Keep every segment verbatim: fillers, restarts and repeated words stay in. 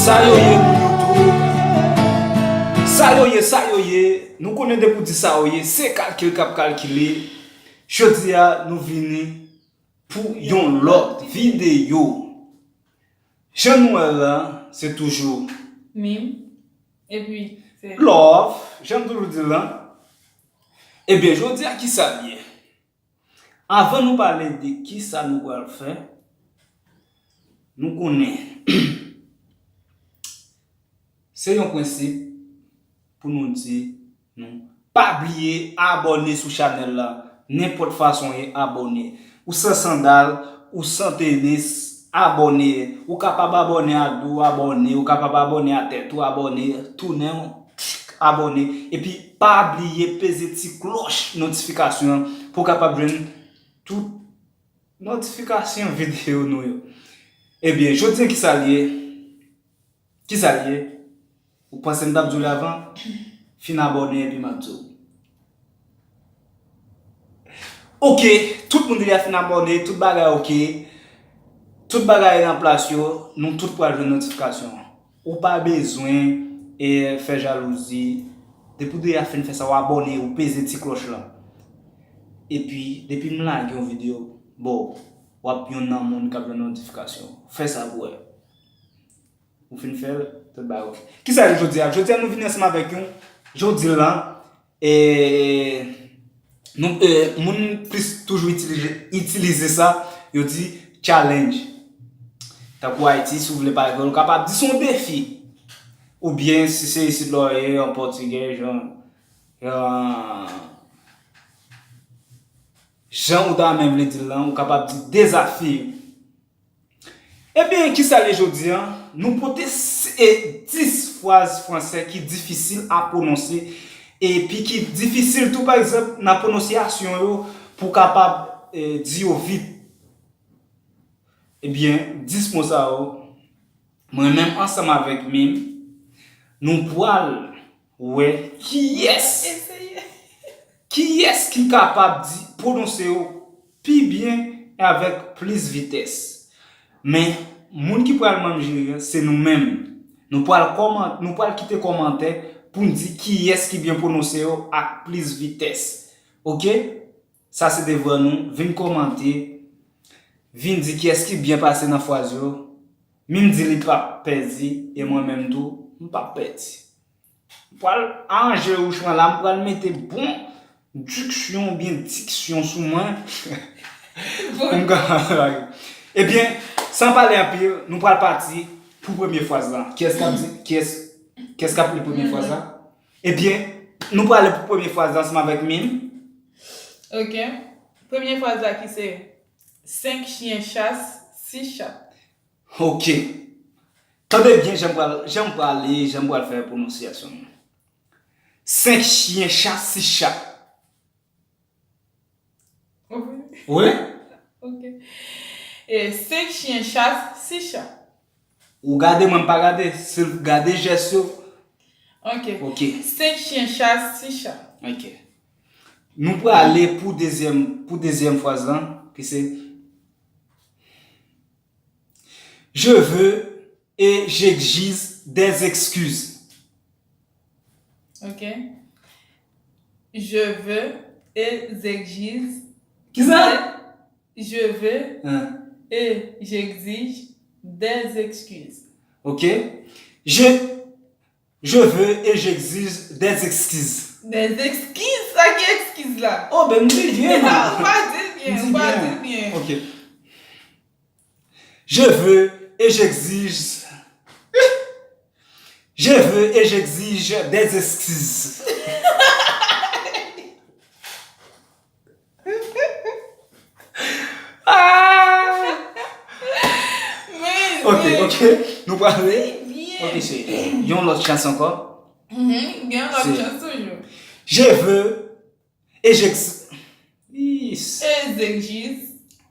Sa yo ye, moun YouTube? Sa yo ye, sa yo ye? Nou konnen depi w di sa yo ye, se kalkil k ap kalkile. Jodi a, nou vini pou yon lòt videyo. Jan nou wè l la, se toujou Mim. Epi, se love, jan m toujou di l lan. Ebyen, jodi a, kisa l ye? Avan nou pale de kisa nou pral fè, nou konnen se yon prensip pou nou di nou pa bliye abòne sou chanèl la. Nenpòt fason w ye, abòne. Ou san sandal, ou san tenis, abòne. Ou kapab abòne a do, abòne. Ou kapab abòne a tèt ou, abòne. Tounen w, abòne. Epi pa bliye peze ti klòch notifikasyon an pou w kapab jwenn tout notifikasyon videyo nou yo. Ebyen, jodi a, kisa l ye? Kisa l ye? Ou panse m t ap di w l avan? Fin abòne epi m ap di w. Oke, tout moun deja fin abòne, tout bagay oke. Tout bagay nan plas yo, nou tout pral jwenn notifikasyon an. Ou pa bezwen, e, fè jalouzi. Depi w deja fin fè sa, w abòne, ou peze ti klòch lan. Epi, depi m lage yon videyo, bon, w ap yonn nan moun k ap jwenn notifikasyon. Fè sa pou wè. Ou fin fè l, tout bagay oke. Kisa l jodi a? Jodi a, nou vini ansanm avèk yon, jodi lan, e, nou, e, moun plis toujou itilize, itilize sa, yo di challenge. Tankou Ayiti, si w vle pa fè l, ou kapab di se yon defi. Oubyen, si se isit la w ye, an pòtigè, jan, jan, jan ou ta renmen vle di l lan, ou kapab di dezafi. Ebyen, kisa l ye jodi a? Nou pote s-, e, dis fraz fransè ki difisil a pwononse, epi ki difisil tou, pa egzanp, nan pwononsyasyon yo, pou w kapab, e, di yo vit. Ebyen, dis mo sa yo, mwen menm ansanm avèk Mim, nou pral wè kiyès, kiyès ki kapab di, pwononse yo pi byen e avèk plis vitès. Men, moun ki pral manjere a, se nou menm. Nou pral kòman-, nou pral kite kòmantè pou n di kiyès ki byen pwononse yo ak plis vitès. Oke? Sa se devwa nou. Vin kòmante. Vin di kiyès ki byen pase nan fraz yo. Mim di li p ap pèdi, e mwen menm tou, m p ap pèdi. M pral aranje wouchman la, m pral mete bon diksyon oubyen diksyon sou mwen. Pou m ka. Ebyen, san pale anpil, nou pral pati pou premye fraz lan. Kiyès k ap di, kiyès, kiyès k ap li premye fraz la? Ebyen, nou prale pou premye fraz la ansanm avèk Mim. Ok. Premye fraz la ki se, senk chyen chas, sis chat. Ok. Tande byen jan m pral, jan m prale, jan m pral fè pwononsyasyon an. Senk chyen chas, sis chat. Wi. Ok. E, senk chyen chas, sis chat. Ou gade, mwen m pa gade, se gade jès yo. Ok. Ok. Senk chyen chas, sis chat. Ok. Nou prale pou dezyèm, pou dezyèm fraz lan, ki se, je veux et j'exige des excuses. Ok. Je veux et j'exige. Kisa? Je veux et j'exige des excuses. Ok. Je, je veux et j'exige des excuses. Des excuses? Sa ki ekskiz la? Oh, ben, m di byen, man. Ou pa di l byen, ou pa di l byen. Ok. Je veux et j'exige. Je veux et j'exige des excuses. Ah! Ok, ok. Nou prale. Ok, se yon lòt chans ankò. Mhm, gen yon lòt chans toujou. Je veux et j'ex-, is. Ezegjiz.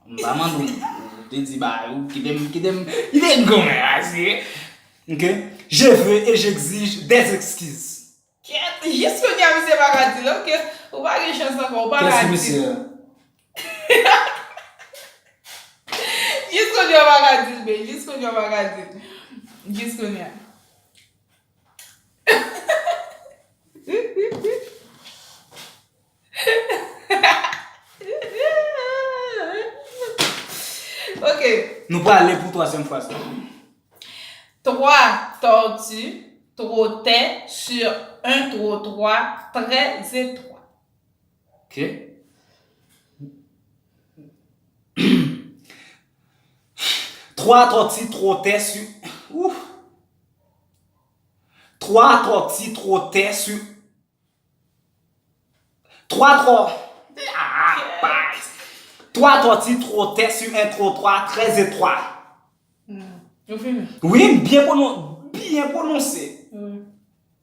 M pa mande w, ou te di ba ou, kite m, kite m, kite m goumen, ase. Ok. Je veux et j'exige des excuses. Kèt, jis kounye a misye pa ka di l, ok. Ou pa gen chans ankò, ou pa ka di l. Kès ki misye a? Jis kounye a ou pa ka di l, men, jis kounye a ou pa ka di l. Jis kounye a. Ok. Nou prale pou twazyèm fraz la. Trois tortues trottaient sur un trottoir très étroit. Ok. Trois tortues trottaient sur. Ouf. Trois tortues trottaient sur. Trois, trois. Ah, bah. Trois tortues trottaient sur un trottoir très étroit. Hmm. Ou fini? Wi, byen pwonon-, byen pwononse. Wi.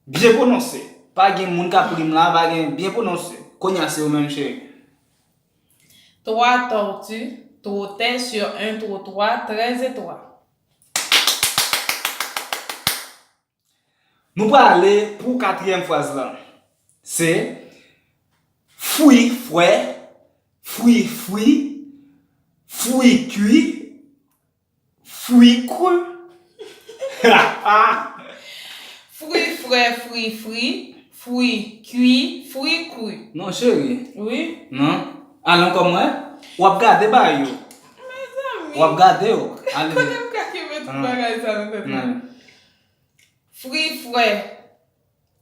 Byen pwononse. Pa gen moun k ap ri m la, pa gen, byen pwononse. Kounye a se ou menm, cheri. Trois tortues trottaient sur un trottoir très étroit. Nou prale pou katriyèm fraz la. Se fwi fre, fwi fri, fwi kwi, fwi kri. Fwi fre, fwi fri, fwi kwi, fwi kri. Non, cheri. Wi. Non. Al ankò mwen. W ap gade bagay yo. Mezanmi. W ap gade yo. Ale. Kote m ka kenbe tout bagay sa nan tèt mwen? Fri fre,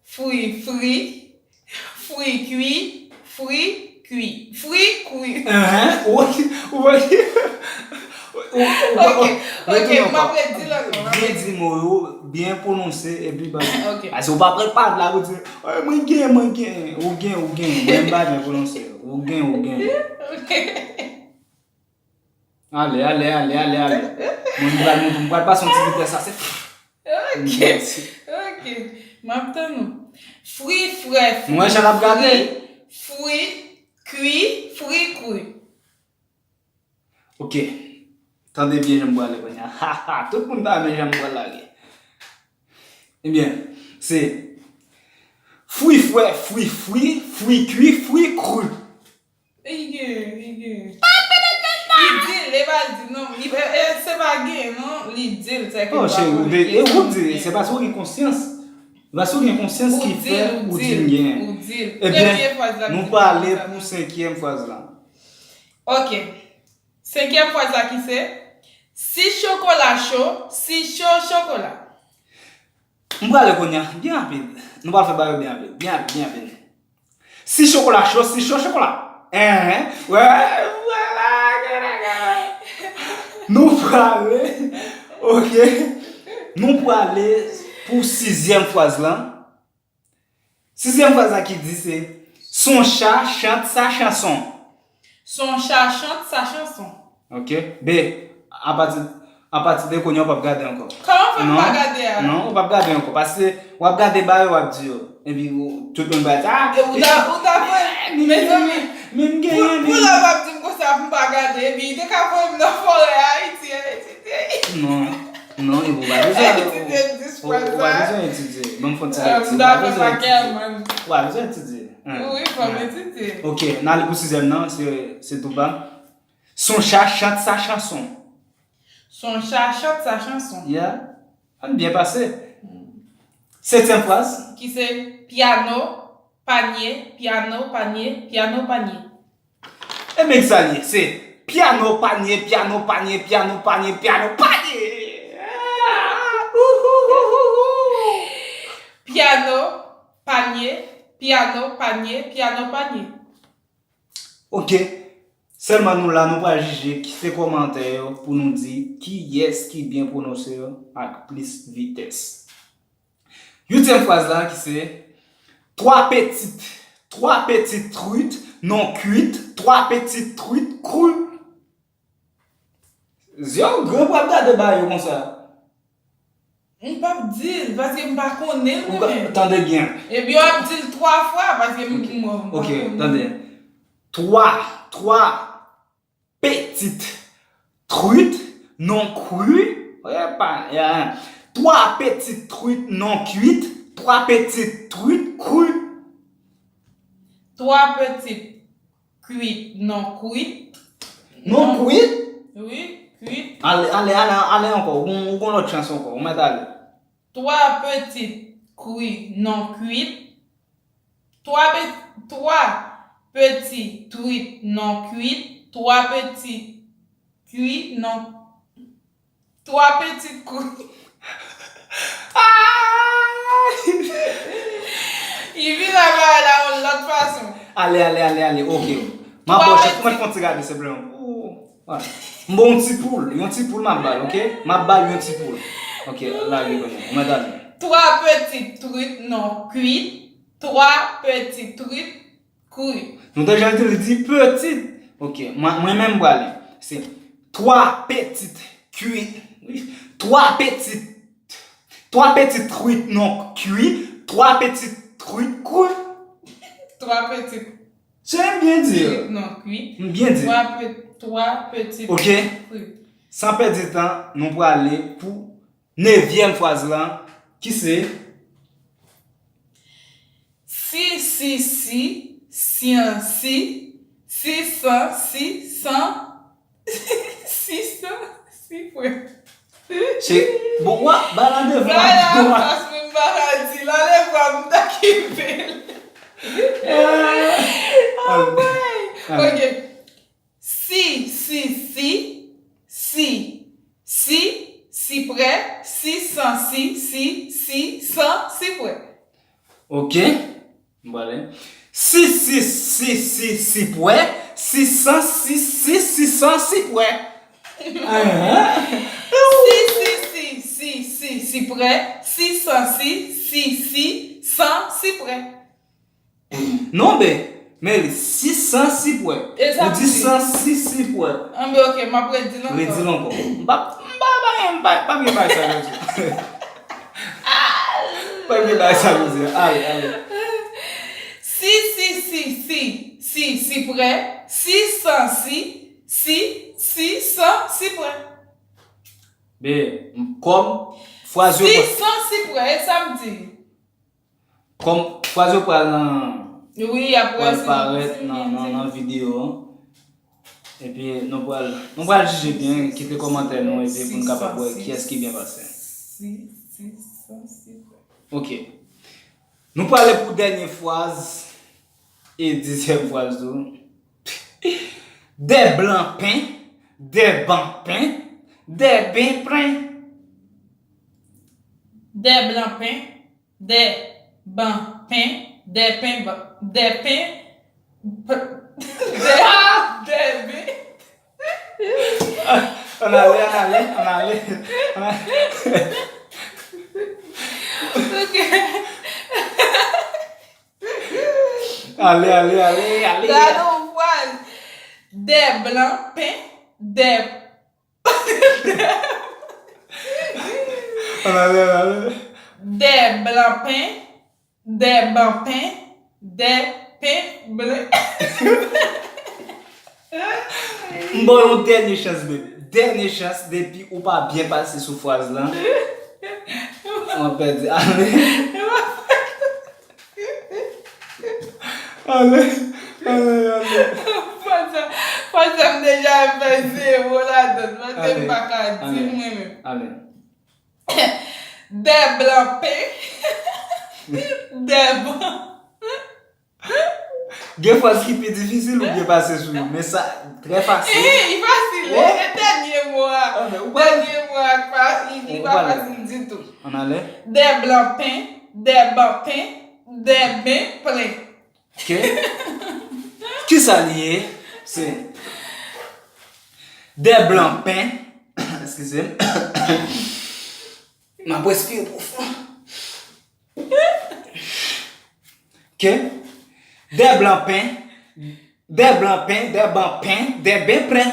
fri fri, fri kwi, fri kwi, fri kwi. Enhen, ou, ou, ou, ou, ok, ok, m ap redi l ankò. Byen di mo yo, byen pwononse, epi ba. Ok. Paske ou pa pral pale la pou di, "Ay, mwen gen, mwen gen." Ou gen, ou gen, mwen m pa byen pwononse. Ou gen, ou gen. Ok. Ale, ale, ale, ale, ale. Mwen m pral monte, m pral pase yon ti vitès la, se. Ok, ok. M ap tann ou. Fri fre, fri fri, fri kwi, fri kwi. Ok. Tande byen jan m prale kounye a. Ha, ha, tout moun ta renmen jan m pral lage. Ebyen, se fri fre, fri fri, fri kwi, fri kri. Li gen, li gen. Li di l, e pa l di non. Li, e, e, se pa gen non, li di l, se ke. Oh, cheri, ou di, e ou di, se paske ou gen konsyans. Paske ou gen konsyans ki fè ou di l gen. Ou di l. Ebyen, nou prale pou senkyèm fraz la. Ok. Senkyèm fraz la ki se, si chokola cho, si cho chokola. M prale kounye a, byen rapid. Nou pral fè bagay yo byen rapid. Byen rapid, byen rapid. Si chokola cho, si cho chokola. Enhen. Wè, wè, wè, wè. Nou prale. Ok. Nou prale pou sizyèm fraz lan. Sizyèm fraz la ki di se, son cha chante sa chanson. Son cha chante sa chanson. Ok. Ben, apati, apati de kounye a, w p ap gade ankò. Kòman fè m pa gade a? Non, w p ap gade ankò. Paske w ap gade bagay, w ap di yo. Epi, ou, tout moun va di, ah, e ou ta, ou ta voye, mezanmi, men m genyen, pou lè w ap di m konsa pou m pa gade, epi te ka voye m nan forè Ayiti, Ayiti. Non, non, e ou pa bezwen, ou, ou, ou pa bezwen etidye. Ban m fè yon ti lekti, ou pa bezwen etidye. Ou pa bezwen etidye. Wi, fò m etidye. Ok, n ale pou sizyèm nan, se, se tou pa. Son cha chante sa chanson. Son cha chante sa chanson. Yeah. Ann byen pase. Setyèm fraz. Ki se, pyano, panye, pyano, panye, pyano, panye. E men sa l ye, se pyano, panye, pyano, panye, pyano, panye, pyano, panye. Pyano, panye, pyano, panye, pyano, panye. Ok. Sèlman nou la, nou pral jije, kite kòmantè yo pou nou di kiyès ki byen pwononse yo ak plis vitès. Uityèm fraz la ki se, trois petites, trois petites truites non cuites, trois petites truites crues. Zye w gran pou ap gade bagay yo konsa. M p ap di l, paske m pa konnen l, mwen menm. Tande byen. Epi w ap di l twa fwa, paske m, m, m pa konnen. Ok, tande. Trois, trois petites truites non crues. Epa, ya. Trois petites truites non cuites, trois petites truites crues. Twa pitit kwit, non kwit. Non kwit? Wi, kwit. Ale, ale, ale, ale ankò. Ou gon, ou gon lòt chans ankò. Ou mèt ale. Twa pitit cru non cuit. Trois, pe- trois petits truites non cuites. Trois petits cuits non. Trois petits cuits. Ah! Li vin la bagay la yon lòt fason. Ale, ale, ale, ale. Ok. M ap ba w chans pou mwen fè yon ti gade, senpleman. Ou, wè. M ba w yon ti poul. Yon ti poul m ap ba l, ok? M ap ba l yon ti poul. Ok, lage kounye a. Ou mèt ale. Trois petites truites non cuites. Trois petites truites cuites. Nou te janm di, li di petit. Ok, mwen, mwen menm m prale. Se trois petites cuites. Trois petites. Trois petites truites non cuites. Trois petites truites cuites. Trois petites. Se m byen di. Truites non cuites. M byen di. Trois pe- trois petites. Ok. Cuites. San pèdi tan, nou prale pou nevyèm fraz lan, ki se si, si, si, sian, si, si, san, si, san, si, san, si, frè. Se, bon, w ap ba l an devan. Sa la, pas mwen pa ka di l, anlè vwa m ta kenbe l. Oh, boy. Ok. Si, si, si, si, si, si prè, si san, si, si, si san, si prè. Ok. M prale. Si, si, si, si, si prè, si san, si, si, si san, si prè. Ahan. Si, si, si, si, si, si prè, si san, si, si, si san, si prè. Non, ben, men li sis san si prè. E sa. Ou di san sis si prè. Anben, ok, m ap redi l ankò. Redi l ankò. M pa, m pa, pa gen, pa, pa gen bagay sa jodi. Pa gen bagay sa jodi. Ale, ale. Si, si, si, si, si, si prè. Si san si, si, si san, si prè. Ben, kòm fraz yo. Si san si prè, e sa m di. Kòm fraz yo pral nan, wi, y ap pral parèt nan, nan, nan videyo an. Epi nou pral, nou pral jije byen, kite kòmantè nou, epi pou n kapab wè kiyès ki byen pase. Si, si, san, si. Ok. Nou prale pou dènye fraz e dizyèm fraz tou. Dè blan pen, dè ban pen, dè ben plen. Dè blan pen, dè ban pen, dè pen ban, dè pen, p-, dè, dè ben. Ann ale, ann ale, ann ale. Ok. Ale, ale, ale, ale. Gade yon fraz. Dè blan pen, dè Ann ale, ann ale. Dè blan pen, dè ban pen, dè pen blan. M ba w yon dènye chans, baby. Dènye chans, depi ou pa byen pase sou fraz lan, w ap pèdi. Ale. Ale, ale, ale. Fwa sa, fwa sa m deja fè zewo ladan l, paske m pa ka di l mwen menm. Ale. Dè blan pen, dè ban. Gen fraz ki pi difisil ou byen pase sou yo, men sa trè fasil. Eh, li fasil, e dènye mo a. Dènye mo a, li pa fasil ditou. Ann ale. Dè blan pen, dè ban pen, dè ben plen. Ok. Kisa li ye? Se dè blan pen. Eskize m. M ap respire pwofon. Ok. Dè blan pen. Dè blan pen, dè ban pen, dè ben plen.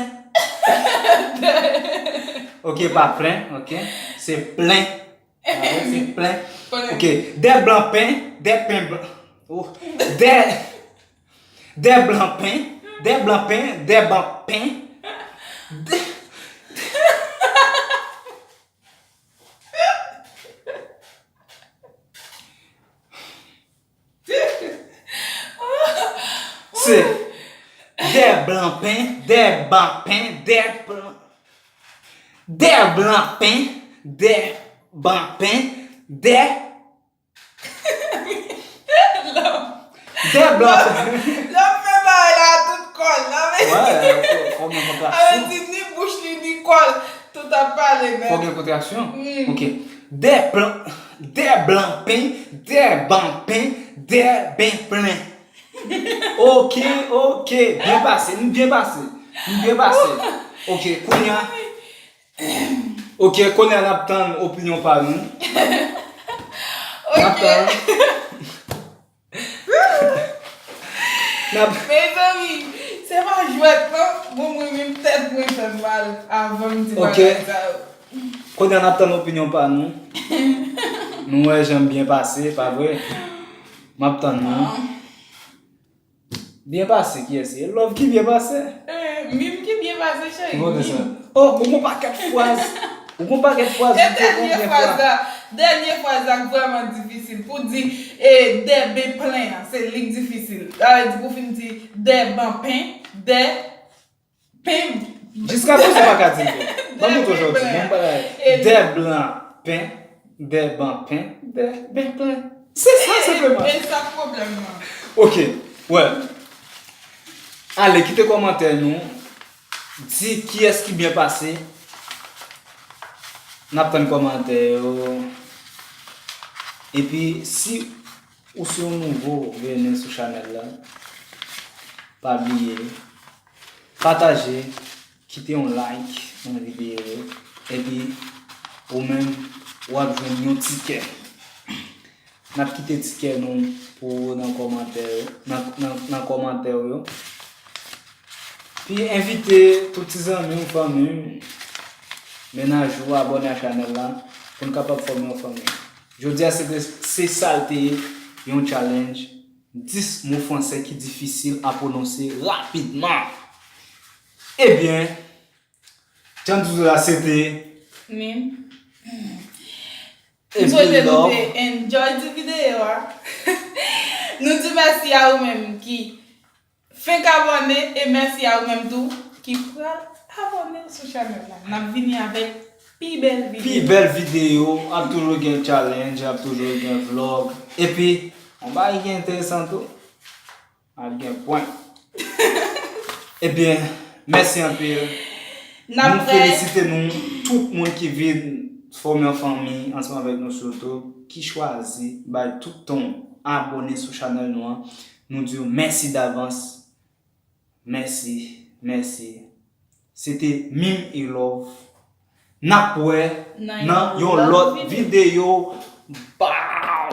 Ok, pa plen, ok. Se plen. Ah, se plen. Ok. Dè blan pen, dè pen blan. Oh. Dè, dè blan pen, dè blan pen, dè ban pen. Dè, se dè blan pen, dè ban pen, dè blan, dè blan pen, dè ban pen, dè, Dè blan. L ap fè bagay la tout kò l. Nan men Wè, fò gen Avè kontraksyon. Di ni bouch li ni kò l. Tout ap pale Fò men. Gen kontraksyon. Hmm. Ok. Dè blan. Dè blan pen. Dè ban pen. Dè ben plen. Ok, ok. Byen pase. M byen pase. M byen pase. Ok, kounye a. Ok, kounye a n ap tann opinyon pa nou. N ap Ok. tann. N ap Mezanmi, se pa jwèt non. Bon, mwen menm tèt mwen fè m mal avan m di Ok. bagay sa yo. Kounye a n ap tann opinyon pa nou. Nou wè jan m byen pase, pa vre? M ap tann nou. Byen pase, kiyès se? Love ki byen pase. Eh, Mim ki byen pase, cheri. Ki kote sa? Mim. Oh, ou gon pakèt fraz. Ou gon pakèt fraz E ou te dènye konprann fraz fraz. La, dènye fraz la k vrèman difisil pou di e dè ben plen an, se li k difisil. Sa vle di pou fin di dè ban pen, dè pen. Jiska prezan pa ka di l. Ban m montre w jodi. Ban m pale. E- Dè blan pen, dè ban pen, dè ben plen. Se sa senpleman. E sa pwoblèm nan. Ok, wè. Ale, kite kòmantè nou. Di kiyès ki byen pase. N ap tann kòmantè yo. Epi, si ou se yon nouvo vini sou chanèl la, pa bliye pataje, kite yon like nan videyo, epi ou menm w ap jwenn yon tikè. N ap kite tikè nou pou ou nan kòmantè yo, nan, nan, nan kòmantè yo. Pi envite tout ti zanmi w, fanmi w, mennaj ou abòne a chanèl la pou n kapab fòme yon fanmi. Jodi a se te, se sa l te ye, yon challenge, dis mo fransè ki difisil a pwononse rapidman. Ebyen, jan m di w la se te Mim. M swete nou te enjoy ti videyo a. Nou di mèsi a ou menm ki fenk abòne e mèsi a ou menm tou ki pral abòne sou chanèl la. N ap vini avèk pi bèl Pi videyo. Bèl videyo, ap toujou gen challenge, ap toujou gen vlog. Epi, yon bagay ki enteresan tou, ap gen prank. Ebyen, mèsi anpil. N ap Nou prè. Felisite nou, tout moun ki vin fòme yon fanmi ansanm avèk nou sou YouTube, ki chwazi bay tout tan abòne sou chanèl nou an. Nou di w mèsi davans. Mèsi, mèsi. Se te Mim e Love. N ap wè Nan nan yon yon lòt lòt videyo. Videyo. Baw!